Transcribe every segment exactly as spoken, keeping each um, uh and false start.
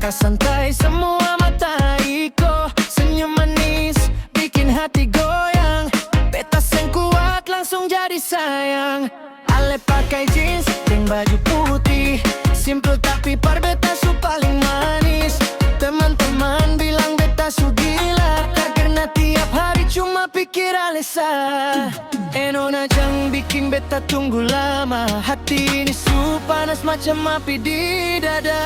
Santai samua mata iko, senyum manis biking hati goyang. Beta seng kuat langsung jadi sayang. Ale pake jeans deng baju putih, simpel tapi par beta su paling manis. Teman-teman bilang beta su gila karna tiap hari cuma pikir ale sa. Eh nona, jang biking beta tunggu lama, hati ini su panas macam api di dada.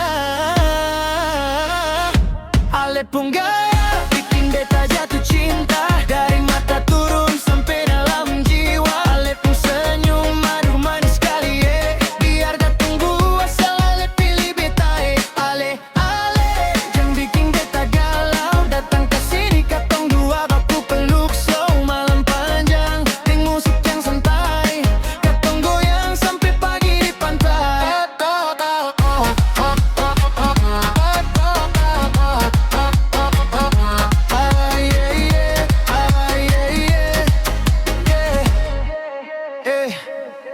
Ale pung gaya biking beta jatuh cinta, dari mata turun sampe dalam jiwa. Ale pung senyum, aduh manis skali e, biar katong dua selalu pilih beta e. Ale, ale, jang biking beta galau, datang ka sini katong dua baku peluk slow malam panjang, deng musik yang santai, katong goyang sampe pagi di pantai.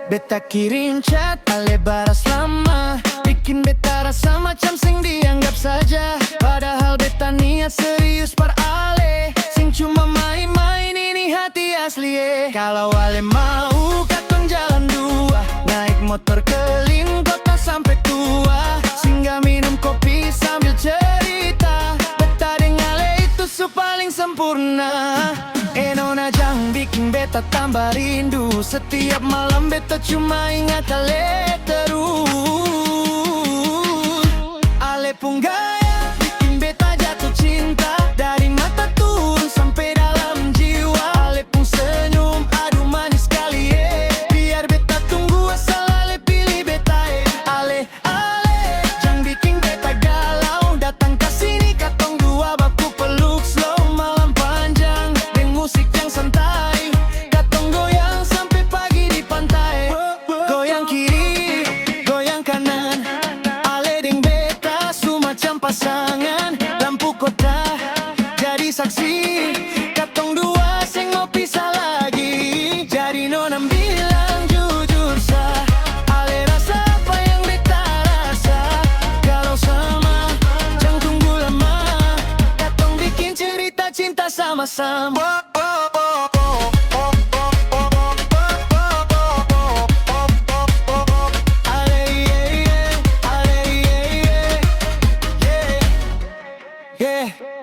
Beta kirim chat, ale baras lama, biking beta rasa macam seng dianggap saja. Padahal beta niat serius par ale, seng cuma main-main, ini hati asli e. Kalau ale mau, katong jalan dua, naik motor keliling kota sampe tua, singgah minum kopi sambil cerita. Beta deng ale itu su paling sempurna. Eh nona, jang biking beta tambah rindu, setiap malam beta cuma ingat ale terus. Ale pung gaya biking beta jatuh cinta, dari mata turun sampe dalam jiwa. Ale pung senyum, aduh manis skali e, biar beta tunggu asal ale pilih beta e. Ale, ale, jang biking beta galau, datang ka sini katong dua baku peluk slow malam panjang, deng musik yang santai, katong goyang sampe pagi di pantai. Goyang kiri, goyang kanan, ale deng beta su macam pasangan. Lampu kota jadi saksi, katong dua seng mau pisah lagi. Jadi nona bilang jujur sa, ale rasa apa yang beta rasa? Kalau sama, jang tunggu lama, katong bikin cerita cinta sama-sama. Ale, ye, ye, ale, ye, ye, ye.